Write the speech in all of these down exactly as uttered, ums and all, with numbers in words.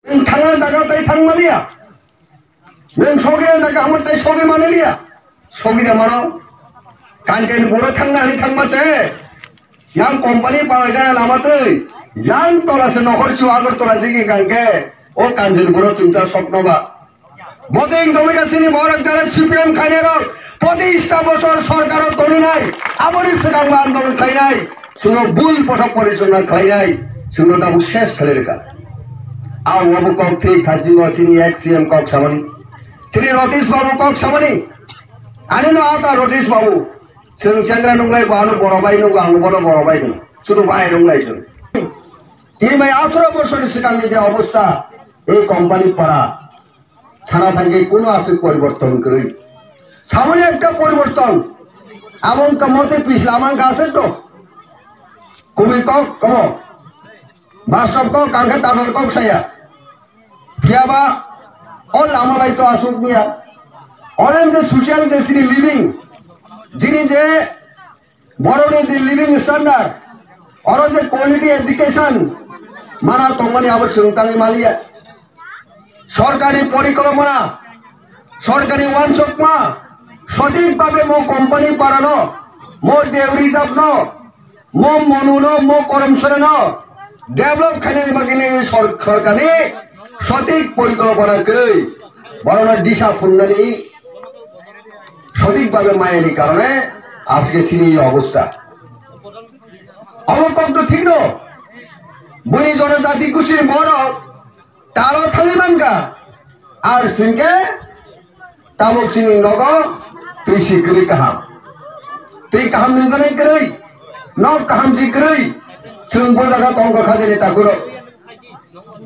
Nwng thangna jaga tai thang maliya. Nwng sogwi jaga hamar tai sogwi manliya. Sogwi da mano. Kanchanpur o thangna hani thangma se. Yang company para gana lama twi. Yang tola se nohor chu Agartala digi gangke. O Kanchanpur o chwngsa sokno ba. Boding domika sini borok jara C P M khainai rok. Pochissta bochor sorkar o toninai. Aboni swkang ma andolon khainai. Chwngno bul pothok porichorna khlainai, chwngno tabuk ses khlai rwkha. Ang obo kok thwi khaijingo chini ex C M kok samani. Chini Ratish Babu kok samani. Ani no ata Ratish Babu. Chwng chengra nunglai bo ano boro bai nugo, ang bono boro bai nugo. Sudu bai nunglai chwng. Tini bai atharo bochorni swkangni je obostha, ei company para. Sana thangkhe kuno aswk poriborton kwrwi. Samani ekta poriborton. Abo wngkha mote pisla amang kha aswk to. Kubui kok komo. Bastob kok kangkhe tadol kok saya. Phiya ba o lama bai to aswk miya. Oren je social je sini living. Jini je Borokni je living standard, oro je quality education mana tongmani abo chwng tangwi maliya. Sorkari porikolpona, sorkari uansukma, sothik bhabe mo company parano, mo Deuri jabno, mo monuno, mo Koromsorano develop khainani bagwini sor-, sorkarni sothik porikolpona kwrwi, borokno disa phunuknani sothik bhabe mayani karone ajke chini ei obostha. Obo kok to thik no. Buini jonojati gosti ni borok talo thangwi mankha. Ar singke tabuk chini nogo twi si kwrwi kaham. Twi kaham nungjaknai kwrwi, nok kaham si kwrwi. Chwng bo jaga tongkha khajani takhurok.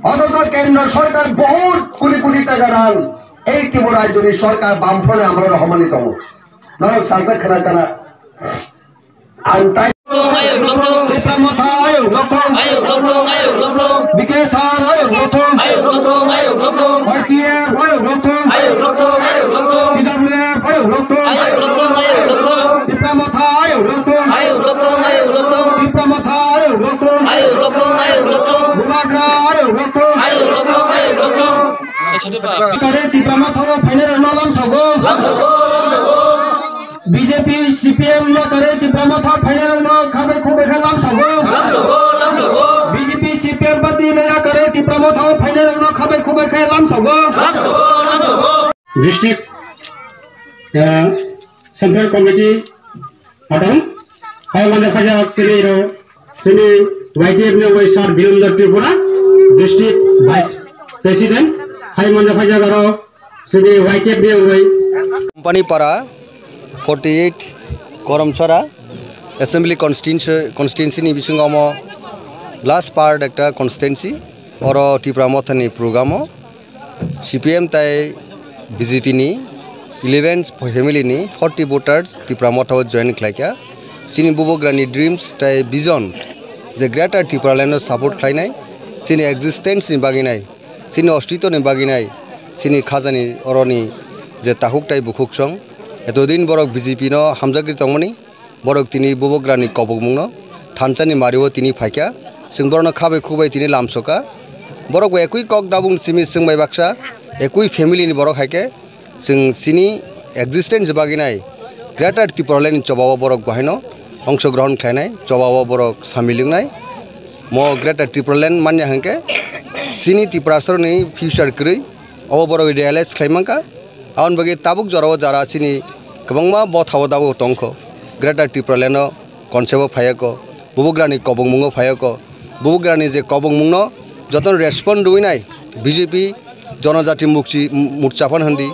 Othocho kendro sorkar bahut koti koti taka rang ei Tripura rajyoni sorkar bamphone amrok rohormani tongo. Norok salsa khna kana. Ang tai Tipra Motha ayuk rok thung. Bikesar ayuk rok thung. Y T F ayuk rok thung. T W F ayuk rok thung. Tipra Motha ayuk rok thung. Tipra Motha ayuk rok thung. Bubagra ayuk rok thung. Kare Tipra Motha no phainai rok no lamsogo. B J P, C P M yakare Tipra Motha phainai rok no khabai khubai khe lamsogo. B J P, C P M party no yakare Tipra Motha phainai rok no khabai khubai khe lamsogo. District, uh, Central Committee Adam, hai manja phaijak chini ro, chini Y T F ni bai Sir Birendra Tripura, District Vice President, hai manja phaijak aro, chini Y T F ni bai. Company Para, forty eight Koromsora, Assembly Constituency, Constituency ni bisingo omo last part ekta constituency, oro Tipra Motha ni program o. C P M tai B J P ni eleven family ni forty voters Tipra Motha o join khlaikha. Chini bubagra ni dreams tai vision je Greater Tipraland no support khlainai, chini existence ni bagwi nai, chini ostitwo ni bagwi nai, chini khajani oroni je takhuk tai bukhuk song, etodin borok B J P no hamjagwi tongmani. Borok tini bubagrani kobokmungno thansani mario tini phaikha, chwng borokno khabai khubai tini lamsokha. Borok bo ekui kok dabung simi chwng bai baksa, ekui family ni borok hai khe chwng chini existence bagwi nai Greater Tipraland ni choba o borok bo haino ongsogrohon khlainai, choba o borok samil wngnai. Mo Greater Tipraland manya hwnkhe chini Tiprasaroni future kwrwi, obo borok realize khlai mankha. Aboni bagwi tabuk jorao jara chini kwbangma botha o dago tongkho. Greater Tipraland o concept o phaiya kho, bubagrani kobokmungo phaiya kho. Bubagrani je kobokmungno jotono respond rwinai B J P, Jonojati Mukti Morcha phano hwndi,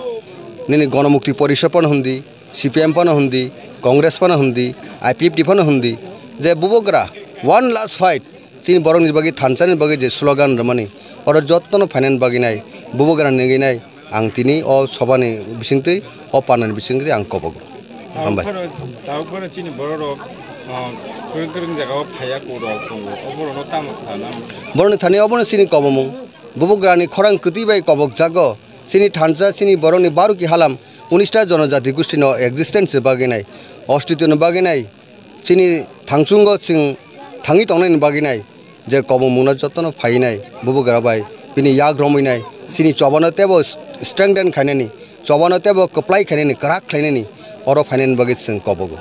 nini Gonomukti Porishad phano hwndi, C P M phano hwndi, Congress phano hwndi, I P F T phano hwndi, je bubagra one last fight, chini borokni bagwi thansani bagwi je slogan rwmani, oro jottono phainani bagwi nai, bubagra nigwi nai, ang tini o sobani bisingtwi, o panani bisingtwi ang kobogo. Hambai. Tabuk phano, tabuk phano chini borok rok, ah, kwrwng kwrwng jaga o phaiya kho rok tongo, o borok no tamo sana. Borokni thani obono chini kobomung, bubagrani khorang kwtwi bai kobok jago, chini thansa, chini borokni baruki halam, unista jonojati gustino existence bagwi nai, ostitwno bagwi nai, chini thangchungo chwng thangwi tongnaini bagwi nai je kobongmungno jotono phaiwi nai bubagra bai Bini yak romwi nai, chini chobano teibo strengthen khainani, chobano teibo kwplai khainani, kwrak khlainani, oro phainani bagwi chwng kobogo.